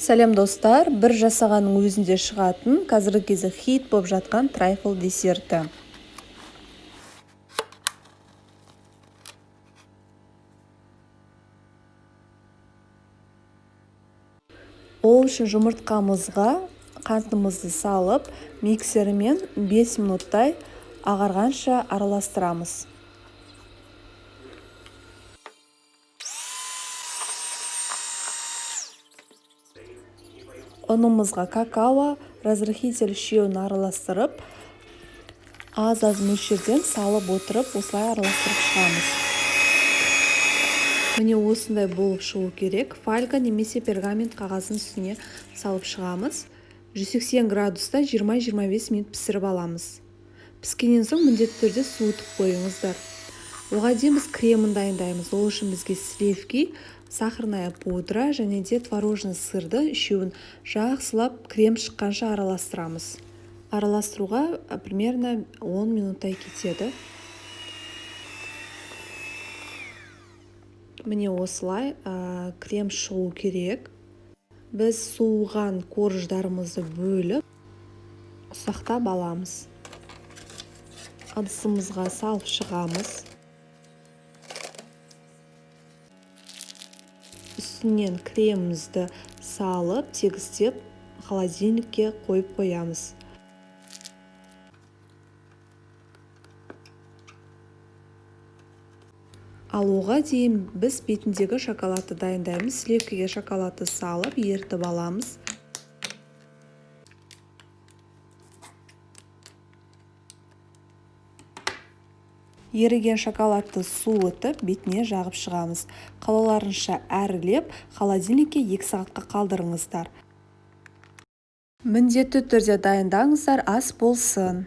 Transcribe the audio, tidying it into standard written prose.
Сәлем, достар! Бір жасағанның өзінде шығатын, қазіргі кезде хит болып жатқан трайфл десерті. Ол үшін жұмыртқамызға қантымызды салып, миксермен 5 минуттай ағарғанша араластырамыз. Ұнымызға какао, разрыхлитель үшеуін араластырып, аз-аз мөлшерден салып отырып, осылай араластырып шығамыз. Міне, осындай болып шығу керек. Фольга немесе пергамент қағаздың үстіне салып шығамыз. 180 градуста 20-25 минут пісіріп аламыз. Піскеннен соң міндетті түрде суытып қойыңыздар. Оған дейін біз кремін дайындаймыз. Ол үшін бізге сливки, сахарная пудра және де творожный сырды, үшеуін жақсылап крем шыққанша араластырамыз. Араластыруға примерно 10 минуттай кетеді. Міне, осылай крем шығу керек. Біз суыған корждарымызды бөліп, ұсақтап аламыз. Ыдысымызға салып шығамыз. Үстінен кремімізді салып, тегістеп, холодильникке қойып қоямыз. Ал оға дейін біз бетіндегі шоколадты дайындаймыз. Сливкіге шоколадты салып, ерітіп аламыз. Еріген шоколадты суытып, бетіне жағып шығамыз. Қалауларынша әрлеп, холодильникке 2 сағатқа қалдырыңыздар. Міндетті түрде дайындаңыздар. Ас болсын!